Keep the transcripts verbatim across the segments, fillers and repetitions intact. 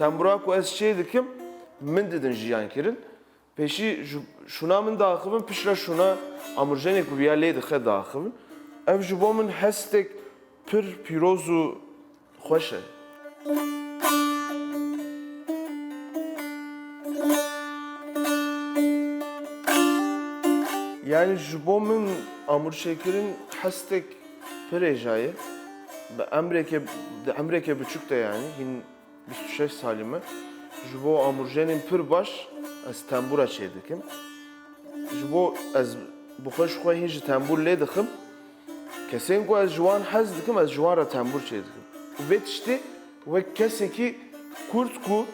Tembûra ku ez çê dikim, min didin jiyan kirin. Pêşî ji şûna min diaxivin, piştre şûna amûrjenê ku viya lê dixe diaxivin. Ev ji bo min hestek pir pîroz û xweş e. Yani ji bo min amûrçêkirin hestek pir hêja ye. Bi emreke, di emreke biçûk de yani, hîn bîst û şeş salî me. Ji bo amûrjenên pir baş ez tembûra çê dikim. Ji bo ez bi xwe ji xwe hîn ji tembûr lê dixim. Kesên ku ez ji wan hez dikim, ez ji wan re tembûr çê dikim. Û vê tiştê wek kesekî kurt ku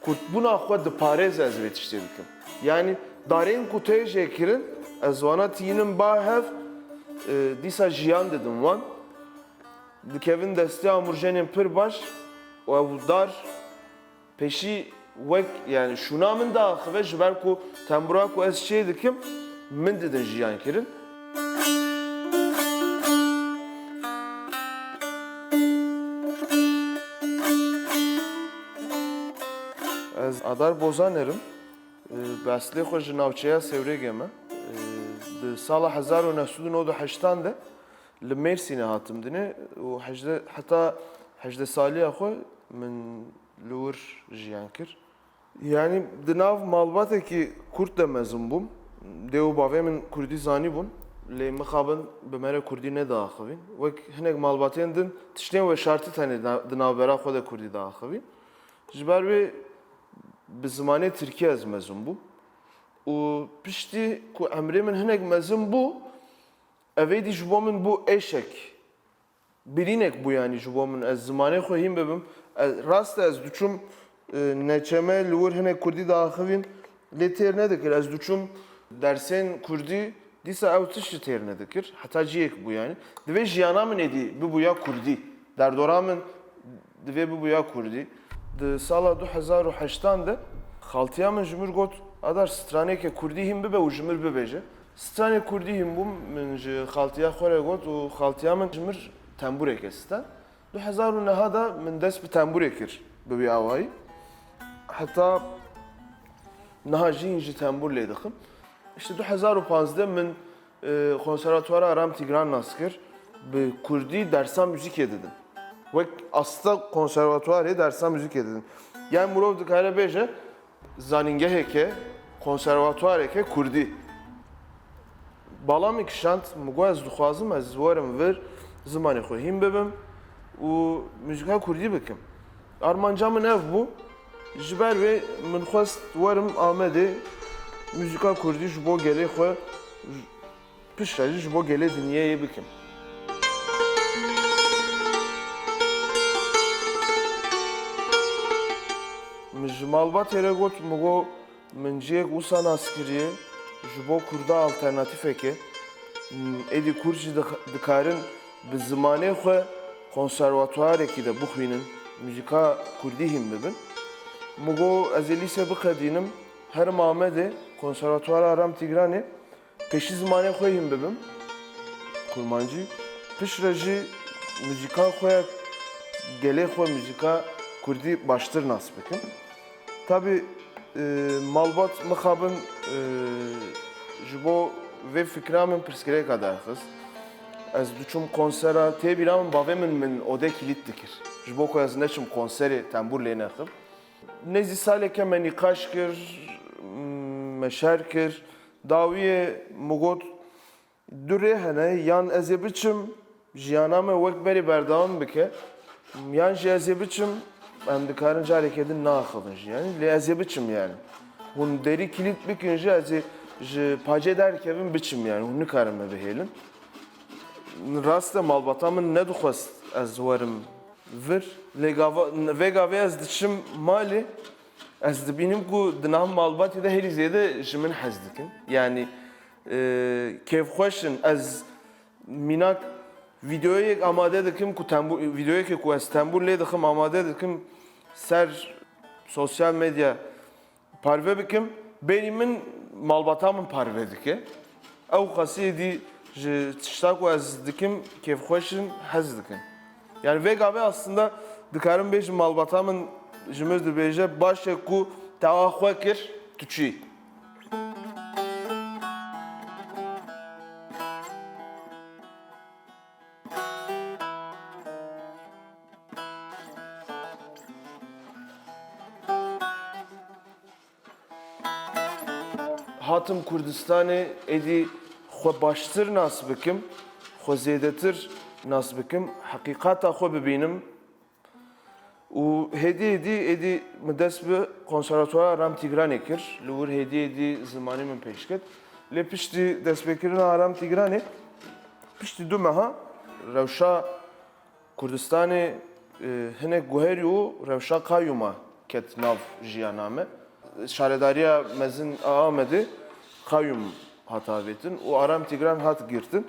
kurtbûna xwe diparêze ez vê tiştê dikim. Yani darên ku tê jê kirin, ez wana tînim ba hev, e, dîsa jiyan didim wan. Dikevin destê amûrjenên pir baş û ew dar pêşî wek, yani şûna min diaxive, ji ber ku tembûra ku ez çê dikim, min didin jiyan kirin. Ez Adar Bozaner im. Bi eslê xwe ji navçeya Sêwrêgê me. Di sala hezar û neh sed û nod û heştan de li Mêrsînê hatim dinê û hejdeh, heta hejdeh saliya xwe min li wir jiyan kir. Yanî di nav malbatekî kurd de mezin bûm. Dê û bavê min kurdî zanîbûn, lê mixabin bi me re kurdî nediaxivîn. Wek hinek malbatên din tiştên weşartî tenê na-, di navbera xwe de kurdî diaxivîn. Ji ber wê bi zimanê tirkî ez mezin bûm. Û piştî ku emrê min hinek mezin bû, ev êdî ji bo min bû êşek. Birînek bû, yanî ji bo min ez zimanê xwe hîn bibim. Ez, rast e, ez diçûm, e, neçeme li wir hinek kurdî diaxivîn, lê têr nedikir. Ez diçûm dersên kurdî, dîsa ew tişt jî têr nedikir. Heta cihek bû, yanî. Divê jiyana min êdî bibûya kurdî. Derdora min divê bibûya kurdî. Di sala du hezar û heştan de xaltiya min ji mir got, Adar, straneke kurdî hîn bibe û ji mir bibêje. Stranê kurdî hîn bûm, min ji xaltiya xwe re got û xaltiya min ji mir tembûreke stan. Du hezar û neh de min dest bi tembûrê kir bi wî awayî. Heta niha jî hîn ji tembûr lê dixim. Îşte du hezar û panzdeh min, e, Konservatuara Aram Tigran nas kir. Bi kurdî dersa muzîkê didin. Wek asta konservatuarê dersa muzîkê didin. Yani mirov dikare bêje, zanîngeheke, konservatuareke kurdî. Bala min kişand, min got, ez dixwazim ez werim vir, zimanê xwe hîn bibim û muzîka kurdî bikim. Armanca min ev bû. Ji ber wê min xwest werim Amedê, muzîka kurdî ji bo gelê xwe, piştre jî ji bo gelê dinyayê bikim. Min ji malbatê re got, min got, min cihek wisa nas kiriye, ji bo kurda alternatîfeke, êdî kurd jî dix-, dikarin bi zimanê xwe konservatuarekî de bixwînin, muzîka kurdî hîn bibin. Min got, ez ê lîse biqedînim, herim Amedê, Konservatuara Aram Tigranê, pêşî zimanê xwe hîn bibim, kurmancî, piştre jî muzîka xwe ya gelê xwe, muzîka kurdî baştir nas bikim. Tabî, e, malbat mixabin, e, ji bo vê fikra min pirsgirêka derxist. Ez diçûm konsera, tê bîra min bavê min, min odê kilît dikir. Ji bo ku ez neçim konserê tembûr lê nexim. Nêzî saleke me nîqaş kir, me şer kir. Dawiyê min got, du rê hene, yan ez ê biçim, jiyana me wek berê berdewam bike, yan jî ez ê biçim, em dikarin careke din naxivin jî, yanî, lê ez ê biçim, yanî. Hûn derî kilît bikin jî, ez ê ji pacê derkevim biçim, yanî, hûn nikarin me bihêlin. Rast e, malbata min nedixwest ez werim vir, lê gava, vê gavê ez diçim malê, ez dibînim ku di nav malbatê de herî zêde ji min hez dikin. Yanî, e, kêfxweş in. Ez mînak vîdeoyek amade dikim ku tembû-, vîdeoyekê ku ez tembûr lê dixim amade dikim ser sosyal medya parve bikim, berî min malbata min parve dike. Ew xasiyê dî ji tişta ku ez dikim kêfxweş in, hez dikin. Yani vê gavê aslında dikarim bêjim malbata min Ji min dibêje, baş e ku tawa xwe kir, tu çi? Hatim Kurdistanê, êdî xwe baştir nas bikim, xwe zêdetir nas bikim, heqîqata xwe bibînim. Û hêdî hêdî êdî min dest bi Konservatuara Aram Tîgranê kir. Li wir hêdî hêdî zimanî min pêş ket. Lê piştî destpêkirina Aram Tîgranê, piştî du meha rewşa Kurdistanê, e, hinek guherî û rewşa qayûma ket nav jiyana me. Şaredariya mezin a Amedê qayûm hat avêtin û Aram Tîgran hat girtin.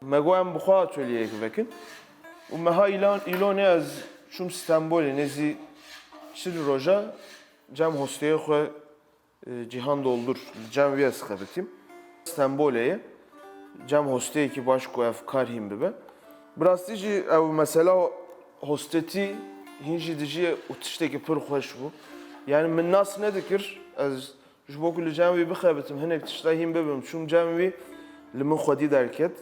Me got, em bi xwe atolyeyek vekin. Û meha îlan-, îlonê ez çûm Stenbolê, nêzî çil roja cem hosteyê xwe, e, Cîhan Doldur, li cem wî ez xebitîm. Stenbolê ye. Cem hosteyekî baş ku ev kar hîn bibe. Bi rastî jî ew mesela hostetî hîn jî dijî û tiştekî pir xweş bû. Yani min nas nedikir, ez ji bo ku li cem wî bixebitim, hinek tişta hîn bibim, çûm cem wî, li min xwedî derket.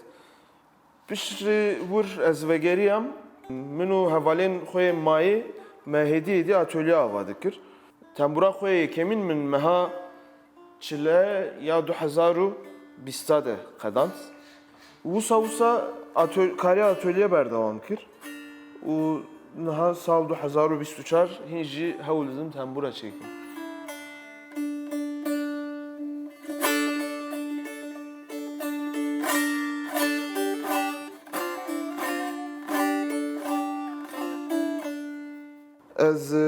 Piştre wir ez vegeriyam, min û hevalên xwe yê mayî me hêdî hêdî atolye ava dikir. Tembûra xwe yê yekemîn min meha çile ya du hezar û bîsta de qedand. Wisa wisa ato-, karê atolye berdewam kir û niha sal du hezar û bîst û çar hîn jî hewl didim tembûra çêkim. Ez, e,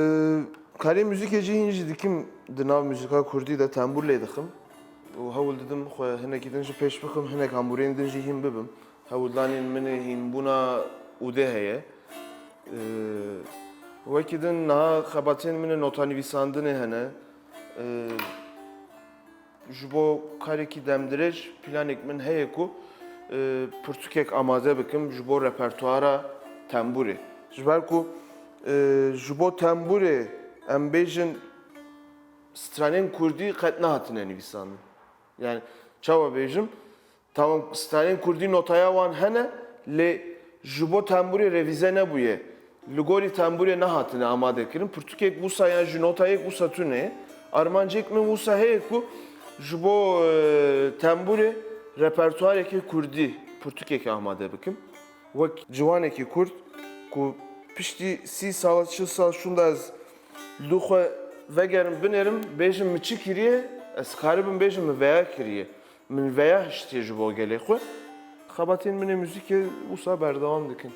karê muzîkê jî hîn jî dikim di nav muzîka kurdî de tembûr lê dixim. Û hewl didim xwe hinekî din jî pêş bixim, hinek amûrên din jî hîn bibim. Hewldanên min ê hînbûna ûdê heye. E, wekî din niha xebatên min ê notanivîsandinê hene. E, Ji bo karekî demdirêj planek min heye ku, e, pirtûkek amade bikim ji bo repertuara tembûrê. Ji ber ku, e, ji bo tembûrê em bêjin stranên kurdî qet nehatine nivîsandin. Yani çawa bêjim? Tamam, stranên kurdî notaya wan hene, lê ji bo tembûrê revîze nebûye. Li gorî tembûrê nehatine amadekirin. Pirtûkek wisa yan jî notayek wisa tune ye. Armancek min wisa heye ku ji bo, e, tembûrê repertuarekê kurdî pirtûkekê amade bikim. Wek ciwanekî kurd ku piştî sî sal, çil sal şûnda ez li xwe vegerim, binêrim, bêjim min çi kiriye, ez karibim bêjim min veya kiriye. Min veya hiştiye ji bo gelê xwe. Xebatên min ê muzîkê wisa berdewam dikin.